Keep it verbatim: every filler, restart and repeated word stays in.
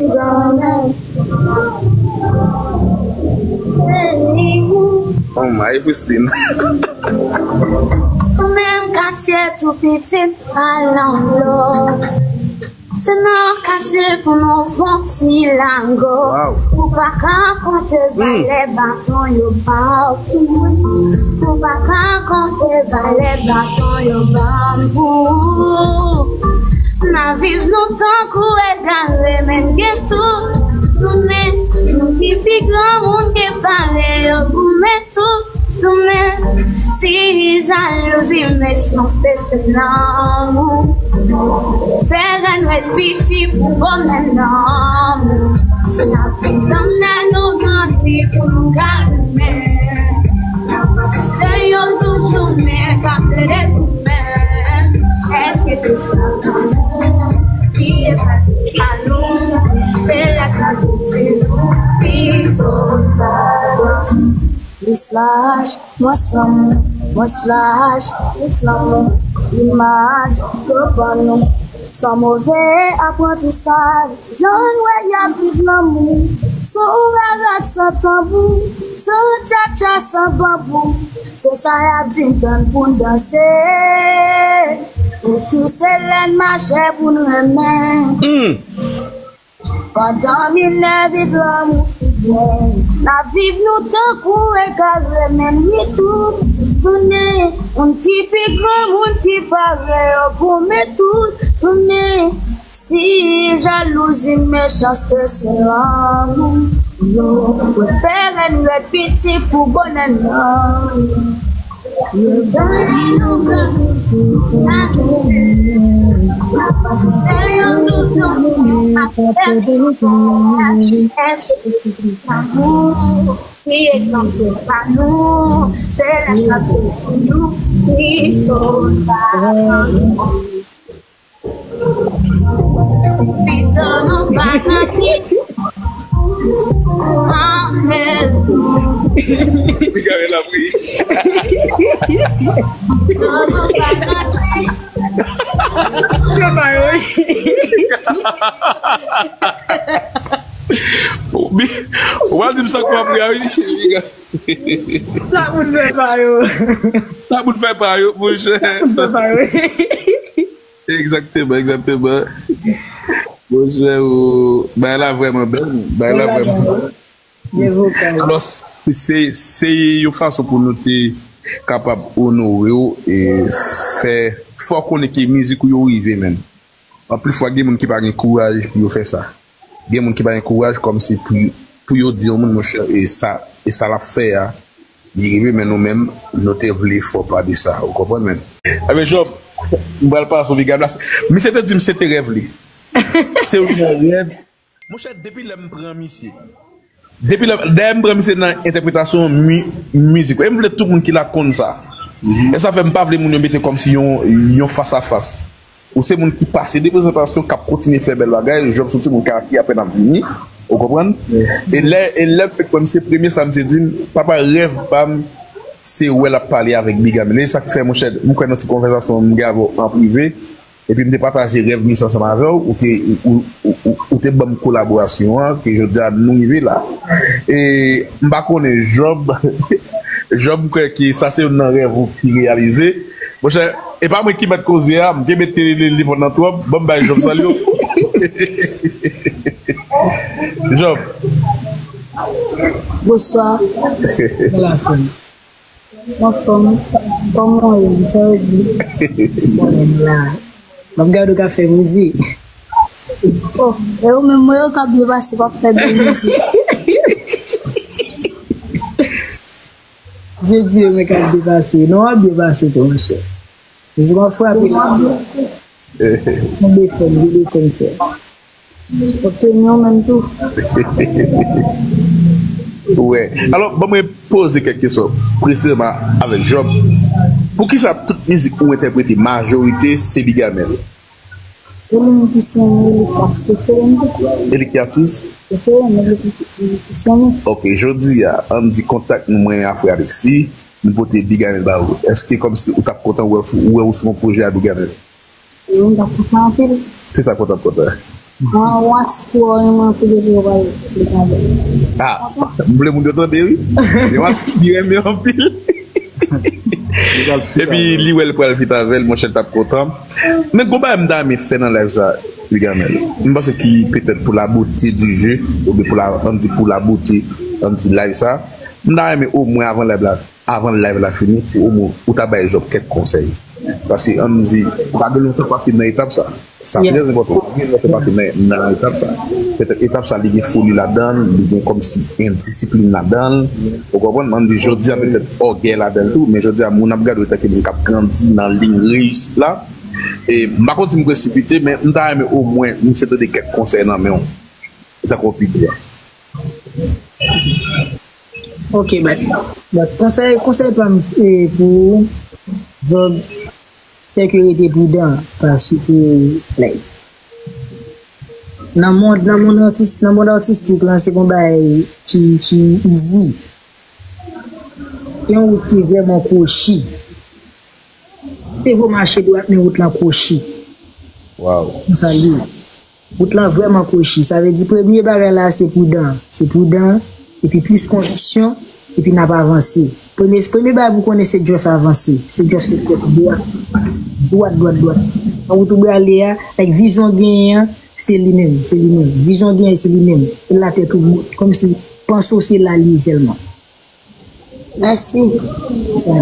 Oh my, Frislin. Sou menm katye tou pitit pa lanmò. Se nan kache pou nou fon ti lago. Ou pa ka konte valè baton yo ba w. Ou pa ka konte valè baton yo ba m pou ou. N ap viv nou tankou egare, men gen tou jounen nou ki pi granmoun ki pare yo goumen tou. Tounen, si jalouzi, mechanste se lanmou. Fè rèn ret piti pou bonè nanm ou. Se lavi tann nou grandi pou nou ka renmen. N ap asiste yo tout jounen k ap plede goumen. Èske se sa lanmou ki egzakte pa nou? Se lè sa pou di nou pito n pa grandi. Plis laj, mwens lanmou, mwens laj, plis lanmou. Imaj yo ban nou san move aprantisaj. Jan n wè y ap viv lanmou, sou rarad san tanbou, sou tchatcha san banbou. Se sa y ap di n tann pou n danse. Pou ki se lè n mache pou n renmen. Pandan minè viv lanmou pou byen, n ap viv nou tankou egare, men nou tou tounen moun ki pi gran, moun ki pare yo goumen tou tounen. Si jalouzi, mechanste se lanmou, yo prefere n ret piti pou bonè nanm. Èske se ti lanmou ki egzanp pa nou? Se lè k ap pou nou pito n pa grandi. Pito nou pa grandi. Ann tou. Piga men la pri. Pito nou pa grandi. Yo ba yo. Ou bi-, ou pa di m sa k ap ri a, wi. Sa moun fè pa yo. Sa moun fè pa yo, monchè. Sa moun fè pa yo. Egzakteman, egzakteman. Monchè, ou, bagay la vrèman bèl, bagay la vrèman bèl. Bèl vokal. Alò, se, se yon fason pou nou te kapab onore w e fè, fè w konnen ke mizik ou yo rive, menm. Anpil fwa, gen moun ki pa gen kouraj pou yo fè sa. Gen moun ki pa gen kouraj kòmsi pou, pou yo di yon moun, monchè, e sa, e sa l ap fè a, li rive, men nou menm, nou te vle fè w pa de sa. Ou konprann, menm? Ebyen, Job, m pral pase w big up la. Misye te di m se te rèv li. Se yon rèv. Monchè, depi lè m pran misye. Depi lè, dayè m pran misye nan entèpretasyon mi-, mizik. E m vle tout moun ki la konn sa. E sa fè m pa vle moun yo mete kòmsi yon, yon fas a fas. Ou se moun ki pase de prezantasyon, k ap kontinye fè bèl bagay. Job se yon timoun ki apèn ap vini. Ou konprann? E lè, e lè m fèk wè misye, premye sa misye di m, papa, rèv pa m, se wè l ap pale avèk Big Amel. E sa k fè, monchè, m kwè nan ti konvèsasyon m gen avè w an prive. Epi m te pataje rèv misye ansanm avè w, ou te, ou, ou, ou, ou te ban m kolaborasyon an, ke jodi a nou rive la. E m pa konnen, Job, Job, m kwè ke sa se youn nan rèv ou ki reyalize. Monchè, e pa mwen ki mèt koze a, m te mete telefòn nan twòp, ban m bay Job salye w. Job. Bonswa. Mwen anfòm, kòman w ye? Sa vle di? Mwen menm la. M ap gade w k ap fè mizik. Oh, e ou menm, mwen yo k ap byen pase, w ap fè bèl mizik. Jodi yo, mwen k ap byen pase. Non, w ap byen pase tou, monchè. Mizik w ap frape la. Mwen defèm, mwen defèm fè. Obtenir menm tou. Wè. Alò, ban mwen poze kèk kesyon presizeman avèk Job. Poukisa tout mizik ou entèprete majorite se Big Amel? Premye mizik mwen, Elik Katis, prefere m tou. Elik Katis? Prefere m, Elik Katis. Ok, jodi a, ann di kontak nou, mwen a Frè Alexis, nou pote Big Amel ba ou. Èske kòmsi ou t ap kontan wè, wè ou sou yon pwojè a Big Amel? Wi, m t ap kontan anpil. Se sa kontan, kontan. Mwen, yon atis ki w renmen anpil epi w pral fete avè l. Ah, m vle moun yo tande, wi. Yon atis li renmen anpil. Li pral fete avè l. Epi li wè l pral fete avè l, monchè, l t ap kontan. Men gon bagay m ta renmen fè nan live sa, Bigamel. M panse ki petèt pour la beauté du jeu, oubyen pour la, ann di pour la beauté, ann di live sa. M ta renmen omwen avan live la, avan live la fini, pou omwen ou ta bay Job kèk konsèy. Paske ann di, pa gen lontan pa fin nan etap sa. Sa trè enpòtan. Pa gen lontan pa fin nan, nan etap sa. Petèt etap sa, li gen foli ladan l, li gen kòmsi endisiplin ladan l. Ou konprann? Ann di, jodi a, petèt ògèy ladan l tou, men jodi a, moun ap gade w tankou moun k ap grandi nan liy reyisit la. E m pa konn si m presipite, men m ta renmen omwen misye tande kèk konsèy nan men w. Li ta konpike a. Ok, but, but konsèy, konsèy pa m, eh, pou Job, se ke rete pridan, paske, like, nan mond, nan mond artis, nan mond artistik lan, se gon bagay ki, ki easy. Se yon wout ki vrèman kwochi. Se vo mache dwat, men wout lan kwochi. Wow. Konsa l ye. Wout lan vrèman kwochi. Sa vle di premye bagay la se pridan. Se pridan, epi plis konviksyon, epi n ap avanse. Premye, premye bagay pou konnen se just avanse. Se just met tèt dwat. Dwat, dwat, dwat. Nan wout ou prale a, like vizyon w genyen an, se li menm, se li menm. Vizyon w genyen, se li menm. E la tèt ou, kòmsi panse w se la li ye sèlman. Mèsi. Sa.